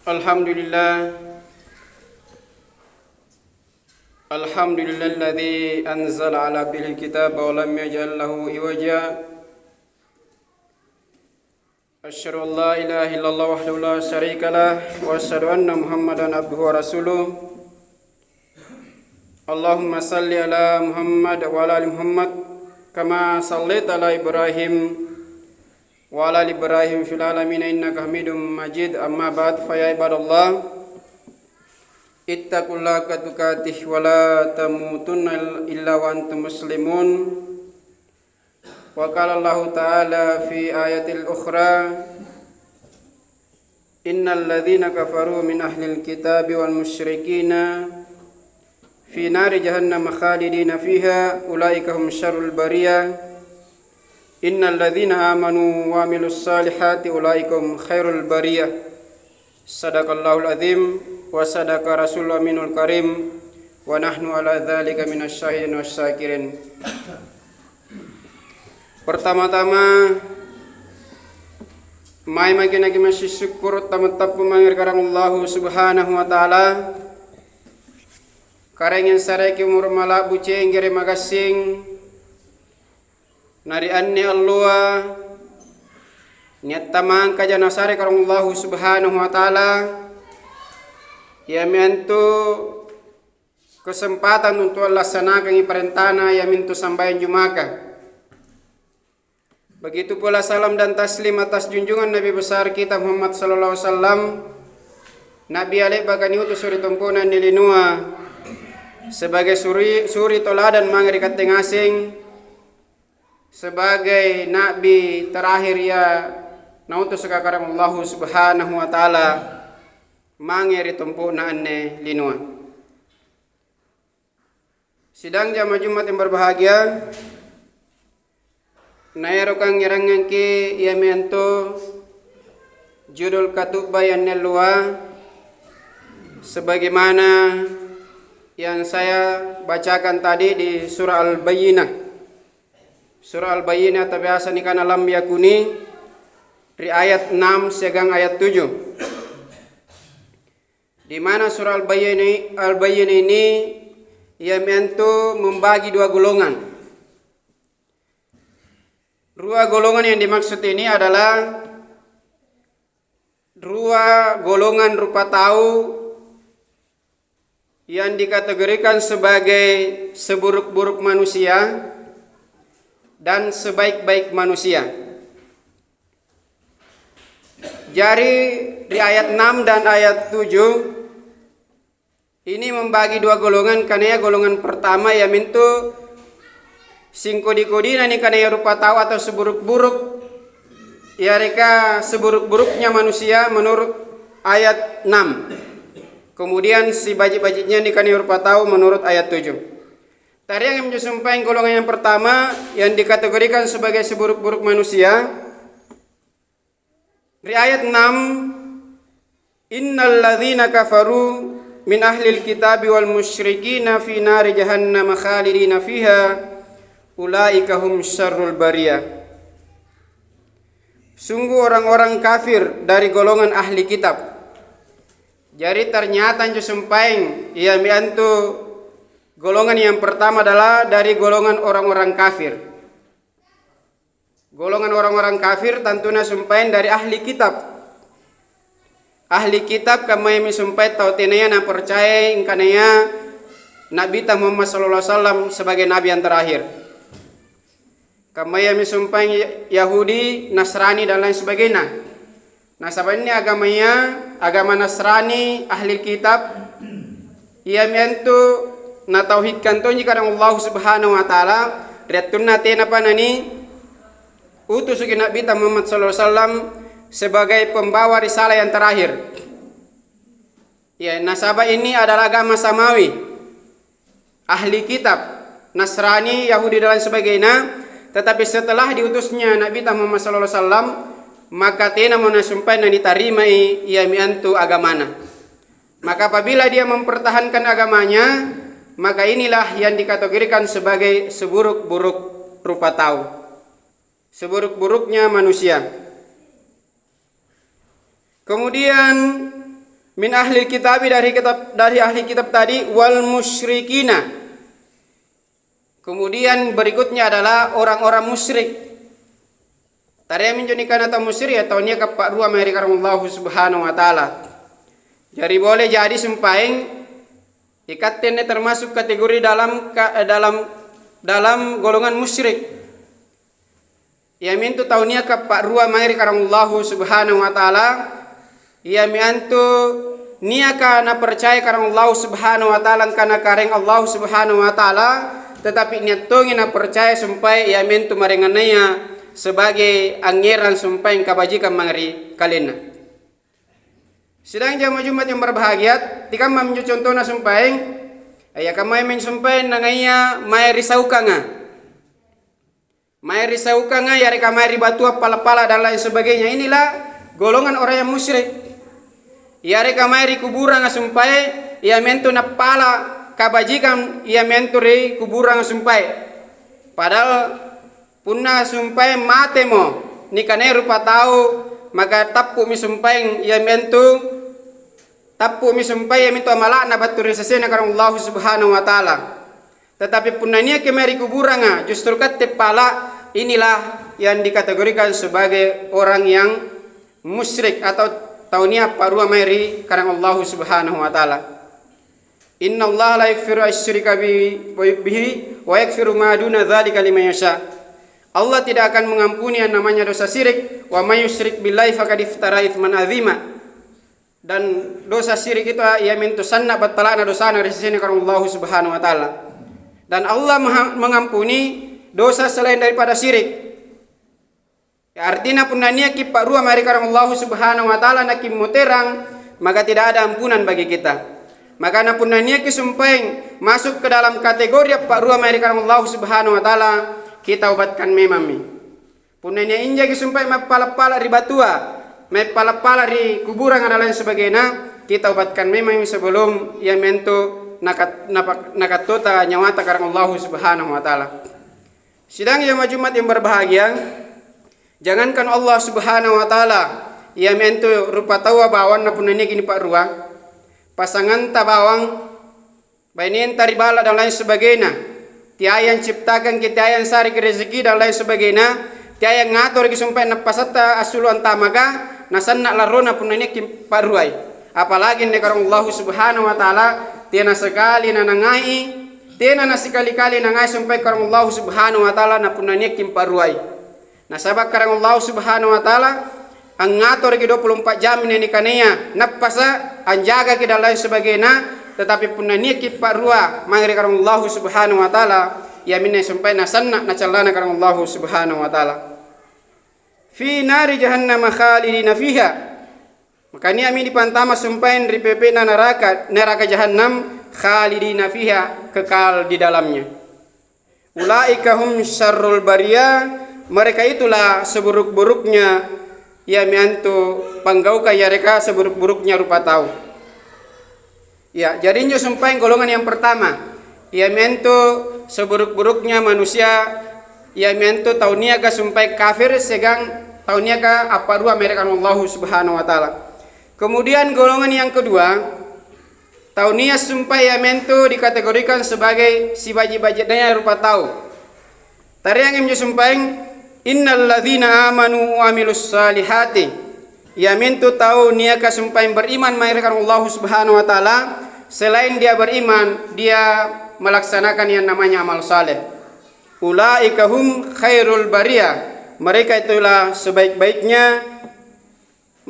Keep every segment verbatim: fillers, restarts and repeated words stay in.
Alhamdulillah. Alhamdulillahilladzi anzala ala abdihil kitaba wa lam yaj'al lahu iwaja. Asyhadu an la ilaha illallah wahdahu la syarika lah, wa asyhadu anna Muhammadan abduhu wa rasuluh. Allahumma salli ala Muhammad wa ala ali Muhammad, kama sallaita ala Ibrahim wa ala ali Ibrahim fil alamin innaka Hamidum Majid. Amma ba'd, fa ya ibadallah, ittaqullaha haqqa tuqatih wa la tamutunna illa wa antum muslimun. Wa qala Allahu ta'ala fi ayatil ukhra, "Innal ladzina kafaru min ahlil kitabi wal musyrikina fi nari jahannama khalidina fiha, ulaika hum syarrul bariyah. Innal ladzina amanu wa amilus salihati ulaika hum khairul bariyah." Sadaqallahul azim wa sadaqa rasulul aminul karim, wa nahnu ala dzalika minasy syahidin wasy syakirin. Pertama-tama, mae maki naki massisukkuru' tammattappu mange ri Karaeng Allahu Subhanahu wa Ta'ala, Karaeng ansareki umuru' mala'bu cenggere' magassing, na ri anne alloa niattamangkaja nasare Karaeng Allahu Subhanahu wa Ta'ala, iami antu kesempatan untu' allassanakangi parentana, iamintu sambayang Jumaka. Begitu pula salam dan taslim atas junjungan Nabi besar kita Muhammad sallallahu alaihi wasallam, Nabi ia le'baka niutus ri tompo'na anne linoa sebagai suri-, suri toladan mange ri katte ngaseng, sebagai Nabi terakhir ia nautuska Karaeng Allahu Subhanahu wa Ta'ala mange ri tompo'na anne linoa. Sidang jamaah Jumat yang berbahagia, naero kangngierangngangki iami antu judul katu'bai anne alloa, sebagaimana yang saya bacakan tadi di surah Al-Bayyinah. Surah Al-Bayyinah atau biasa nikana Lam Yakuni, ri ayat enam siagang ayat tujuh. Di mana surah Al-Bayyinah, Al-Bayyinah ini iami antu membagi dua golongan. Rua golongan yang dimaksud ini adalah rua golongan rupa tau yang dikategorikan sebagai seburuk-buruk manusia dan sebaik-baik manusia. Jari, ri ayat enam dan ayat tujuh ini membagi dua golongan, kanaya golongan pertama iamintu singkodi-kodina nikanaya rupa tau atau seburuk-buruk, yareka seburuk-buruknya manusia menurut ayat enam. Kemudian sibaji'-baji'nya nikanaya rupa tau menurut ayat tujuh. Tariang minjo sumpaeng golongan yang pertama yang dikategorikan sebagai seburuk-buruk manusia. Ri ayat enam, "Innal ladzina kafaru min ahlil kitabi wal musyrikina fi nari jahannama khalidina fiha, ulaika hum syarrul bariyah." Sungguh orang-orang kafir dari golongan ahli kitab. Jari, ternyata anjo sumpaeng iami antu golongan yang pertama adalah dari golongan orang-orang kafir. Golongan orang-orang kafir tantuna sumpaeng dari ahli kitab. Ahli kitab kammayami sumpaeng tau tenaya napercayai angkanaya Nabita Muhammad sallallahu alaihi wasallam sebagai nabi yang terakhir. Kammayami sumpaeng Yahudi, Nasrani, dan lain sebagainya. Nasaba' inni agamaya, agama Nasrani, ahli kitab, iami antu natauhidkan tonji Karaeng Allahu Subhanahu wa Ta'ala, ri wattunna tenapa nani utusuki Nabita Muhammad sallallahu alaihi wasallam sebagai pembawa risalah yang terakhir. Ya, nasaba' ini adalah agama samawi, ahli kitab, Nasrani, Yahudi, dan lain sebagainya. Tetapi setelah diutusnya Nabita Muhammad sallallahu alaihi wasallam, maka tenamo nasumpaeng nanitarimai iami antu agamana. Maka apabila dia mempertahankan agamanya, maka inilah yang dikategorikan sebagai seburuk-buruk rupa tau, seburuk-buruknya manusia. Kemudian, Min ahlil kitabi, dari kitab, dari ahli kitab tadi, wal musyrikina. Kemudian berikutnya adalah orang-orang musyrik. Tarea minjo nikana tau musyrik, atau niaka pa'rua mae ri Karaeng Allahu Subhanahu wa Ta'ala. Jari boleh jadi sumpaeng ikatte anne termasuk kategori dalam ka-, dalam, dalam golongan musyrik. Iamintu tau niaka pa'rua mae ri Karaeng Allahu Subhanahu wa Ta'ala, iami antu niaka napercaya Karaeng Allahu Subhanahu wa Ta'ala angkana Karaeng Allahu Subhanahu wa Ta'ala, tetapi nia' tongi napercaya sumpae iamintu maraengannaya sebagai angngerang sumpaeng kabajikang mange ri kalenna. Sidang jamaah Jumat yang berbahagia, tikamma minjo contona sumpaeng, ya, kammayaminjo sumpaeng nangaia mae ri saukanga. Mae ri saukanga, yareka mae ri batua pala-pala dan lain sebagainya. Inilah golongan orang yang musyrik. Yareka mae ri kuburanga sumpae, iamintu nappala kabajikang iamintu ri kuburanga sumpae. Padahal punna sumpae matemo, nikanaya rupa tau, maka tappu'mi sumpaeng iamintu, tappu'mi sumpae iamintu amala'na battu ri sesena Karaeng Allahu Subhanahu wa Ta'ala. Tetapi punna niaki mae ri kuburanga, justru katte pala, inilah yang dikategorikan sebagai orang yang musyrik atau tau nia' pa'rua mae ri Karaeng Allahu Subhanahu wa Ta'ala. Innallaha la yaghfiru asyrika bi-, bihi wa yaghfiru ma duna dzalika liman yasha. Allah tidak akan mengampuni yang namanya dosa syirik, wa may yusyrik billahi faqad iftara itsman azima. Dan dosa syirik itu iamintu sanna' battala'na dosana ri sesena Karaeng Allahu Subhanahu wa Ta'ala. Dan Allah maha-, mengampuni dosa selain daripada syirik. Ya, artinya punna niaki pa'rua mae ri Karaeng Allahu Subhanahu wa Ta'ala nakimmoterang, maka tidak ada ampunan bagi kita. Makana punna niaki sumpaeng masuk ke dalam kategori appa'rua mae ri Karaeng Allahu Subhanahu wa Ta'ala, kita obatkan memammi. Punna nia' injaki sumpae mappala-pala ri batua, mappala-pala ri kuburanga na lain sebagainya, kita obatkan memang sebelum iamintu nakat-, napa-, nakattota nyawata Karaeng Allahu Subhanahu wa Ta'ala. Sidang jamaah Jumat yang berbahagia, jangankan Allah Subhanahu wa Ta'ala, iamintu rupa taua bawanna punna niaki nipa'rua, pasanganta bawang, bainenta ri balla' dan lain sebagainya, teai anciptakangki, teai ansareki rezeki dan lain sebagainya, teai angngatoreki sumpae nappasatta assulu' antamaka, nasanna' larrona punna niaki pa'ruai. Apalagi anne Karaeng Allahu Subhanahu wa Ta'ala, tena sikali nanangai, tena nasikali-kali nangai sumpae Karaeng Allahu Subhanahu wa Ta'ala na punna niaki pa'ruai. Nasaba' Karaeng Allahu Subhanahu wa Ta'ala angngatoreki dua puluh empat jam nikanaya nappasa, anjagaki dan lain sebagainya, tetapi punna niaki pa'rua mange ri Karaeng Allahu Subhanahu wa Ta'ala, iaminne sumpae nasanna' nacallana Karaeng Allahu Subhanahu wa Ta'ala. Fi nari jahannama khalidina fiha. Maka nia'mi nipantama sumpaeng ri pepe'na naraka, neraka jahannam, khalidina fiha, kekal di dalamnya. Ulaika hum syarrul bariyah, mereka itulah seburuk-buruknya, iami antu panggaukang yareka seburuk-buruknya rupa tau. Ya, jadi injo sumpaeng golongan yang pertama, iami antu seburuk-buruknya manusia, iami antu tau niaka sumpaeng kafir siagang tau niaka appa'rua mae ri Allahu Subhanahu wa Ta'ala. Kemudian golongan yang kedua, tau nia' sumpae iami antu dikategorikan sebagai sibaji'-baji'naya rupa tau. Tareangi minjo sumpaeng, "Innalladzina amanu wa amilus salihati." Iamintu tau niaka sumpaeng beriman mae ri Allahu Subhanahu wa Ta'ala, selain dia beriman, dia melaksanakan yang namanya amal saleh. "Ulaika hum khairul bariyah." Mereka itulah sebaik-baiknya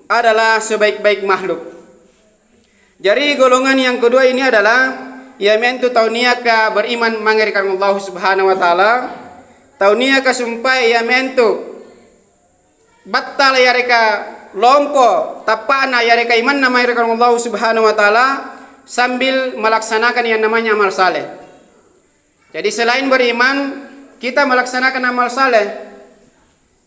adalah sebaik-baik makhluk. Jari golongan yang kedua ini adalah iami antu tau niaka beriman mange ri Allahu Subhanahu wa Ta'ala, tau niaka sumpae iami antu battala yareka lompo tappa'na yareka imanna mae ri Allahu Subhanahu wa Ta'ala sambil melaksanakan yang namanya amal saleh. Jadi selain beriman, kita melaksanakan amal saleh.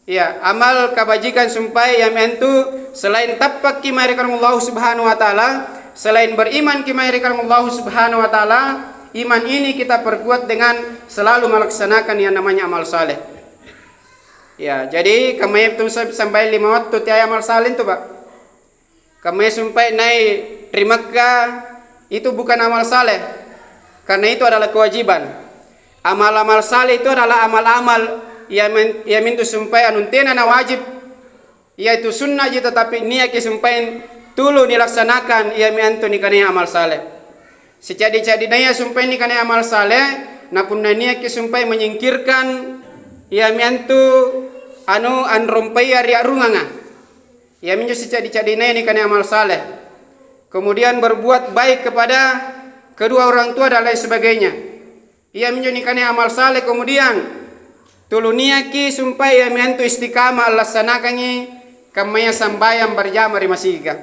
Ya, amal kebajikan sumpae iami antu selain tappakki mae ri Allahu Subhanahu wa Ta'ala, selain berimanki mae ri Allahu Subhanahu wa Ta'ala, iman ini kita perkuat dengan selalu melaksanakan yang namanya amal saleh. Ya, jadi kammaya tu sambayang lima waktu tiai amal saleh tu, Pak. Kammaya sumpae nai' ri Makkah itu bukan amal saleh, karena itu adalah kewajiban. Amal-amal saleh itu adalah amal-amal iamin-, iamintu sumpae anuntena nawajib, iaitu sunna'ji, tetapi niaki sumpaeng tulu nilaksanakan, iami antu nikanaya amal saleh. Sica'di-ca'dinaya sumpaeng nikanaya amal saleh, na punna niaki sumpaeng menyingkirkan, iami antu anu anrompaya ri a'runganga. Iaminjo sica'di-ca'dinaya nikanaya amal saleh. Kemudian berbuat baik kepada kedua orang tua dan lain sebagainya. Iaminjo nikanaya amal saleh. Kemudian tulu niaki sumpae iami antu istiqamah allassanakangi kammaya sambayang berjamaah ri masigika.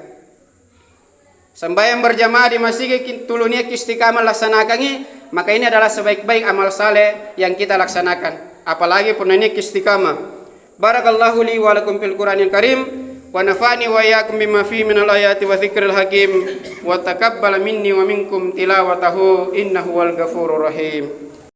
Sambayang berjamaah di masigi ki-, tulu niaki istiqamah lassanakangi, maka ini adalah sebaik-baik amal saleh yang kita laksanakan, apalagi punna niaki istiqamah. Barakallahu li wa lakum fil Qur'anil Karim, wa nafa'ni wa iyyakum bima fihi minal ayati wa dzikril hakim, wa taqabbala minni wa minkum tilawatahu, innahu huwal ghafurur rahim.